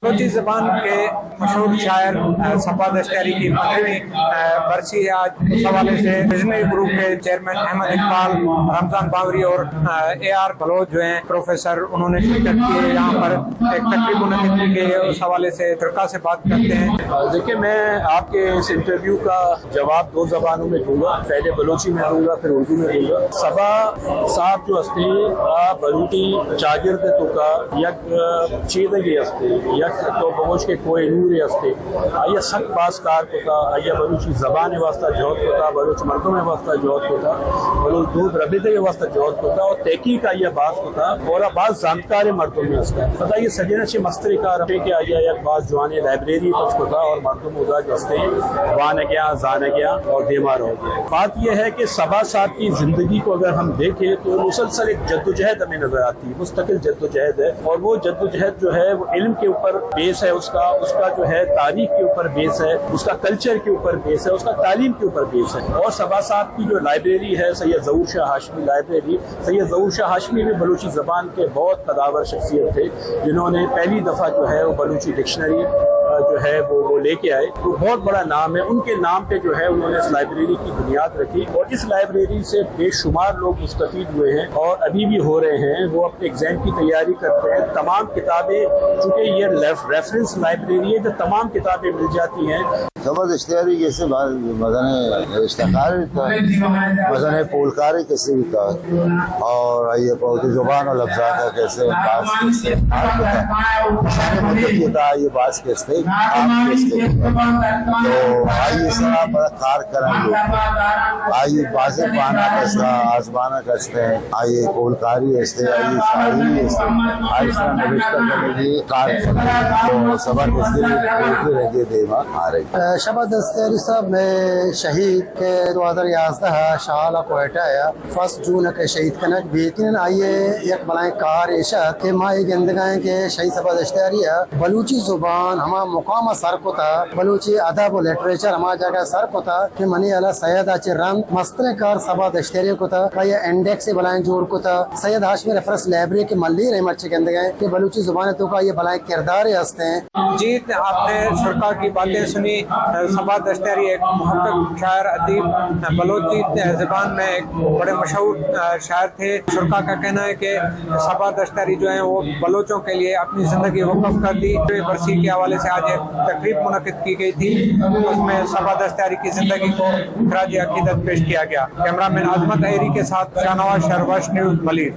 بلوچی زبان کے مشہور شاعر، آ، صبا دشتیاری کی پندرہویں، آ، برسی ہے آج۔ اس حوالے سے ویژنری گروپ کے چیئرمین احمد اقبال، رمضان باوری اور، آ، اے آر بلوچ جو ہیں پروفیسر، انہوں نے شرکت کی ہے۔ یہاں پر ایک تقریب منعقد کی گئی ہے، اس حوالے سے فرقہ سے بات کرتے ہیں۔ آ، دیکھیں، میں آپ کے اس انٹرویو کا جواب دو زبانوں میں دوں گا، پہلے بلوچی میں دوں گا، پھر اردو میں دوں گا۔ صبا صاحب جو ہستے، آ، بلوچی چاگرد توکا یک چیدگے ہستے، یک تو بگوش کہ کوہ نورے ہستے۔ آئی ء سک باز کار کتا، آئی ء بلوچی زبان ء واسطہ جہد کتا، بلوچ مردم ء واسطہ جہد کتا، بلوچ دود ربیدگ ء واسطہ جہد کتا اور تحقیق آئی ء باز کتا اور آ باز زانتکار مردم ہستا۔ پدا یہ سجن چہ مستر کار ہے کہ آئی ء یک باز جوانیں لائبریری پچ کتا اور مردم ادا جو ہستے وانگیاں، زانگیاں اور دیما رہو۔ بات یہ ہے کہ صبا صاحب کی زندگی کو اگر ہم دیکھیں تو مسلسل ایک جدوجہد ہمیں نظر آتی ہے، مستقل جدوجہد ہے، اور وہ جدوجہد جو ہے وہ علم کے اوپر بیس ہے، اس کا، اس کا جو ہے تاریخ کے اوپر بیس ہے، اس کا کلچر کے اوپر بیس ہے، اس کا تعلیم کے اوپر بیس ہے۔ اور صبا صاحب کی جو لائبریری ہے سید ظہور شاہ ہاشمی لائبریری، سید ظہور شاہ ہاشمی بھی بلوچی زبان کے بہت قداور شخصیت تھے، جنہوں نے پہلی دفعہ جو ہے وہ بلوچی ڈکشنری، آ، جو ہے وہ، وہ لے کے آئے۔ تو بہت بڑا نام ہے، ان کے نام پہ جو ہے انہوں نے اس لائبریری کی بنیاد رکھی اور اس لائبریری سے بے شمار لوگ مستفید ہوئے ہیں اور ابھی بھی ہو رہے ہیں۔ وہ اپنے ایگزام کی تیاری کرتے ہیں۔ تمام کتابیں، چونکہ یہ ریف-، ریفرنس لائبریری ہے، تو تمام کتابیں مل جاتی ہیں۔ صبا دشتیاری جیسے مزن نوشتہ کار بھی تھا، مزن پولکاری کسی بھی تھا، اور یہ بہت زبان اور لفظات کیسے باز کیسے کار ہوتا ہے۔ سارے مدت یہ تھا، یہ باز کیسے آپ کیسے۔ تو آئی اس طرح بڑا کار کریں گے۔ آئی بازیں پانا کستا، آزمانا کستے، آئی پولکاری استے، آئی شاعری استے، آئی سرا نوشتہ کرنے کی کار کریں۔ تو صبا دشتیاری بلوچی رنگے دیما آ رہی۔ صبا دشتیاری صاحب، مئے شہید کہ دو ہزار یازدہ شال کوئٹہ یا فرسٹ جون ء کہ شہید کنگ بیت، آئی ء یک بلائیں کار ایش ات کہ ما اے گندگ ء ایں کہ شہید صبا دشتیاری ء بلوچی زبان ہما مقام ء سر کتا، بلوچی ادب و لٹریچر ہما جاگہ ء سر کتا کہ منی ہیال ء سید ء چہ رند مستریں کار صبا دشتیاری ء کتا۔ آئی ء انڈیکس ء بلائیں جوڑ کتا، سید ہاشمی ریفرنس لائبریری کہ ملیر ء مرچی گندگ ء ایں کہ بلوچی زبان ء توکا آئی ء بلائیں کردارے ہست ایں۔ جی، آپ نے شرکا کی باتیں سنی۔ صبا دشتیاری ایک محقق، شاعر، ادیب، بلوچی زبان میں ایک بڑے مشہور شاعر تھے۔ شرکا کا کہنا ہے کہ صبا دشتیاری جو ہیں وہ بلوچوں کے لیے اپنی زندگی وقف کر دی۔ برسی کے حوالے سے آج ایک تقریب منعقد کی گئی تھی، اس میں صبا دشتیاری کی زندگی کو خراج عقیدت پیش کیا گیا۔ کیمرہ مین عظمت ایری کے ساتھ شاہنواز شہر، ویسٹ نیوز، ملیر۔